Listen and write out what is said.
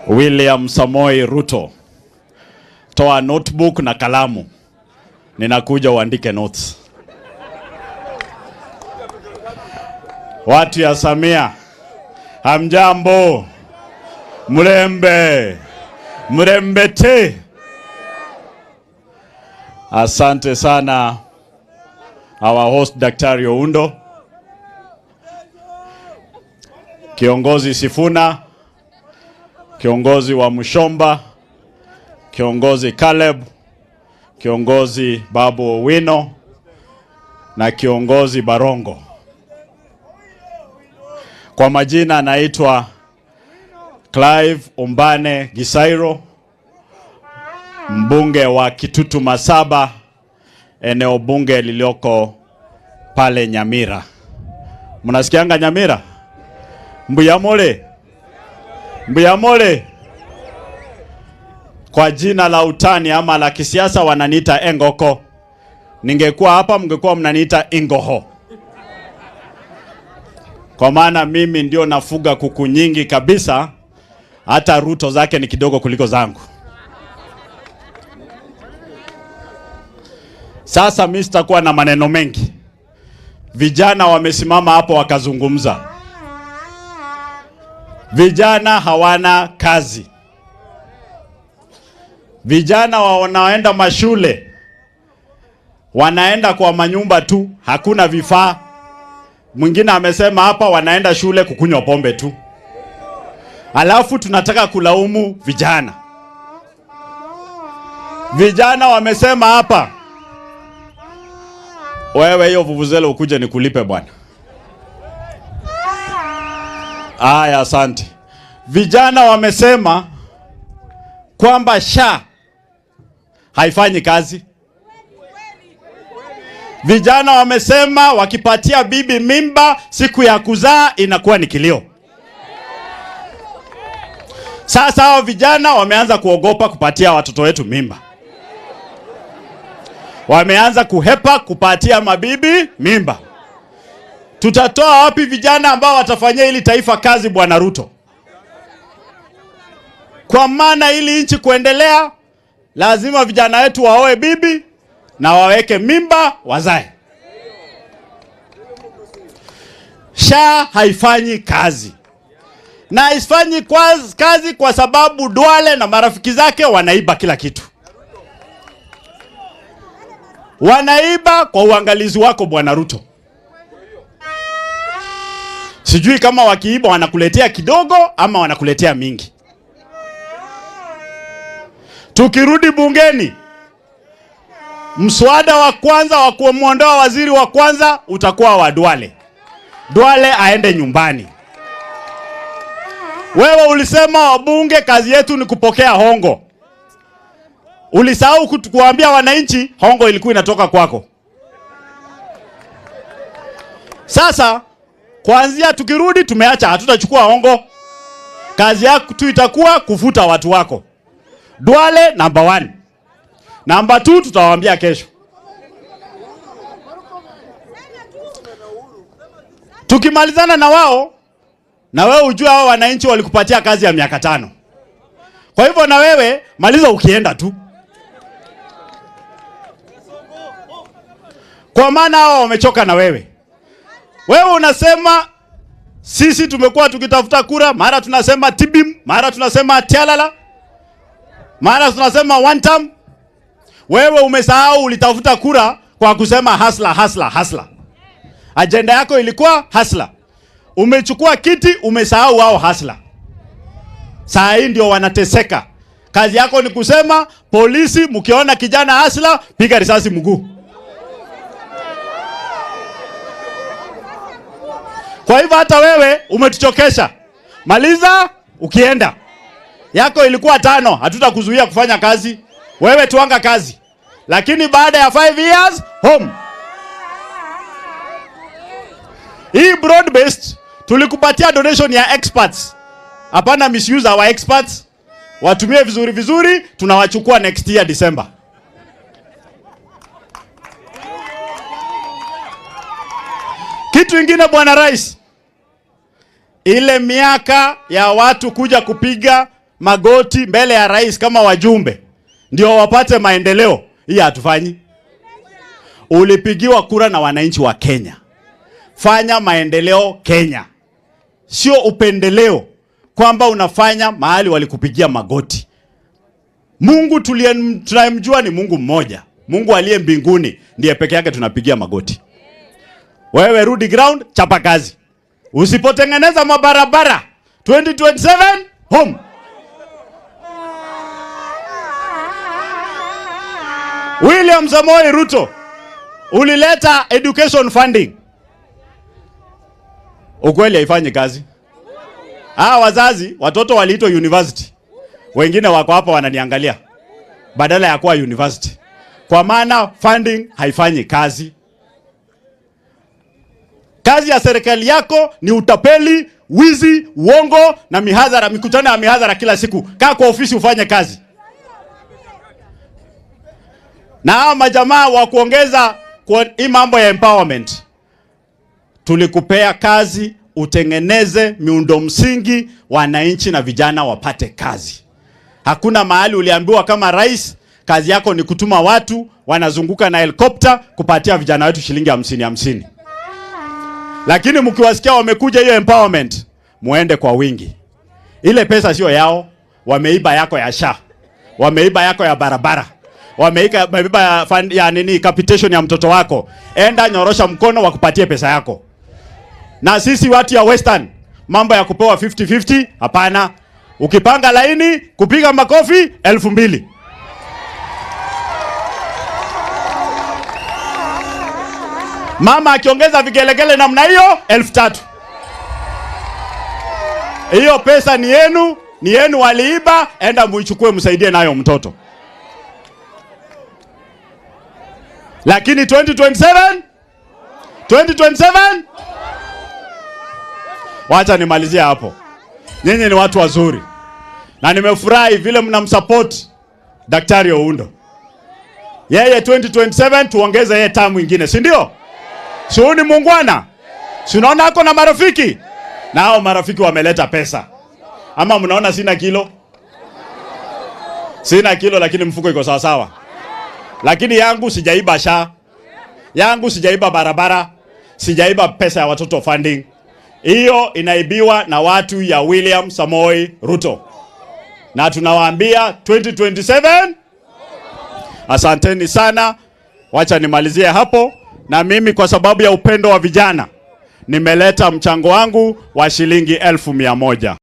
William Samoei Ruto, toa notebook na kalamu, ninakuja uandike notes. Watu ya Samia, hamjambo? Mrembe mrembe te. Asante sana our host Daktari Oundo, Kiongozi Sifuna, kiongozi wa Mushomba, kiongozi Caleb, kiongozi Babu Owino na kiongozi Barongo. Kwa majina naitwa Clive Ombane Gisairo, mbunge wa Kitutu Masaba, eneo bunge lilioko pale Nyamira. Mnasikianga Nyamira? Mbuyamole. Mbuyamole. Kwa jina la utani ama la kisiasa wananiita Engoko. Ningekuwa hapa mngekuwa mnaniita Ingoho. Kwa maana mimi ndio nafuga kuku nyingi kabisa, hata Ruto zake ni kidogo kuliko zangu. Sasa mimi sitakuwa na maneno mengi. Vijana wamesimama hapo wakazungumza. Vijana hawana kazi. Vijana wanaoenda mashule wanaenda kwa manyumba tu, hakuna vifaa. Mwingine amesema hapa wanaenda shule kukunywa pombe tu. Alafu tunataka kulaumu vijana. Vijana wamesema hapa, wewe hiyo vuvuzela ukuje nikulipe bwana. Aya, asante. Vijana wamesema kwamba SHA haifanyi kazi. Vijana wamesema wakipatia bibi mimba siku ya kuzaa inakuwa ni kilio. Sasa hao vijana wameanza kuogopa kupatia watoto wetu mimba. Wameanza kuhepa kupatia mabibi mimba. Tutatoa wapi vijana ambao watafanyia hili taifa kazi, Bwana Ruto? Kwa maana ili nchi kuendelea lazima vijana wetu waoe bibi na waweke mimba wazae. SHA haifanyi kazi. Na haifanyi kazi kwa sababu Duale na marafiki zake wanaiba kila kitu. Wanaiba kwa uangalizi wako Bwana Ruto. Sijui kama wakiiba wanakuletea kidogo ama wanakuletea mingi. Tukirudi bungeni, mswada wa kwanza wa kumwondoa waziri wa kwanza utakuwa wa Duale. Duale aende nyumbani. Wewe ulisema wabunge kazi yetu ni kupokea hongo. Ulisahau kuambia wananchi hongo ilikuwa inatoka kwako. Sasa kuanzia tukirudi tumeacha, hatutachukua hongo. Kazi yako tu itakuwa kufuta watu wako. Duale number 1. Number 2 tutawaambia kesho. Tukimalizana na wao, na wewe ujue hao wananchi walikupatia kazi ya miaka 5. Kwa hivyo na wewe maliza ukienda tu. Kwa maana hao wamechoka na wewe. Wewe unasema sisi tumekuwa tukitafuta kura, mara tunasema Tibim, mara tunasema Tialala, mara tunasema one term. Wewe umesahau ulitafuta kura kwa kusema hasla, hasla, hasla. Agenda yako ilikuwa hasla. Umechukua kiti, umesahau wao hasla. Saa hii ndio wanateseka. Kazi yako ni kusema polisi, mkiona kijana hasla, piga risasi mguu. Kwa hivyo hata wewe umetuchokesha. Maliza ukienda. Yako ilikuwa 5, hatutakuzuia kufanya kazi. Wewe tuanga kazi. Lakini baada ya 5 years home. Hii broad based tulikupatia donation ya experts. Hapana misuse our experts. Watumie vizuri vizuri, tunawachukua next year December. Kitu ingine Bwana Rais, ile miaka ya watu kuja kupiga magoti mbele ya rais kama wajumbe ndio wapate maendeleo, hii hatufanyi. Ulipigiwa kura na wananchi wa Kenya, fanya maendeleo Kenya, sio upendeleo kwamba unafanya mahali walikupigia magoti. Mungu tunayemjua ni Mungu mmoja, Mungu aliye mbinguni ndiye peke yake tunapigia magoti. Wewe rudi ground, chapa kazi. Usipotengeneza mabarabara 2027 home. William Samoei Ruto, ulileta education funding. Ukweli haifanyi kazi. Ah, wazazi watoto waliitwa university, wengine wako hapa wananiangalia badala ya kuwa university, kwa maana funding haifanyi kazi. Kazi ya serikali yako ni utapeli, wizi, uongo na mihadhara, mikutano ya mihadhara kila siku. Kaa kwa ofisi ufanye kazi. Na hawa majamaa wa kuongeza hii mambo ya empowerment, tulikupea kazi utengeneze miundo msingi, wananchi na vijana wapate kazi. Hakuna mahali uliambiwa kama rais kazi yako ni kutuma watu wanazunguka na helikopta kupatia vijana wetu shilingi 50 50. Lakini mkiwasikia wamekuja hiyo empowerment, muende kwa wingi. Ile pesa sio yao, wameiba yako ya SHA, wameiba yako ya barabara, wameiba ya fund, ya nini, capitation ya mtoto wako. Enda nyorosha mkono wakupatie pesa yako. Na sisi watu ya Western, mambo ya kupewa 50-50 hapana. Ukipanga laini kupiga makofi 2000. Mama akiongeza vigelegele namna hiyo 3000. Hiyo pesa ni yenu, ni yenu waliiba, enda muichukue msaidie nayo mtoto. Lakini 2027 2027, wacha nimalizie hapo. Nyinyi ni watu wazuri na nimefurahi vile mnamsupport Daktari Oundo. Yeye 2027 tuongeze yeye tamu ingine, si ndio? Si huyu ni muungwana? Si unaona ako na marafiki? Na hao marafiki wameleta pesa. Ama mnaona sina kilo? Sina kilo lakini mfuko iko sawa sawa. Lakini yangu sijaiba SHA. Yangu sijaiba barabara. Sijaiba pesa ya watoto funding. Hiyo inaibiwa na watu ya William Samoei Ruto. Na tunawaambia 2027, asanteni sana. Wacha nimalizie hapo. Na mimi kwa sababu ya upendo wa vijana nimeleta mchango wangu wa shilingi 100,000.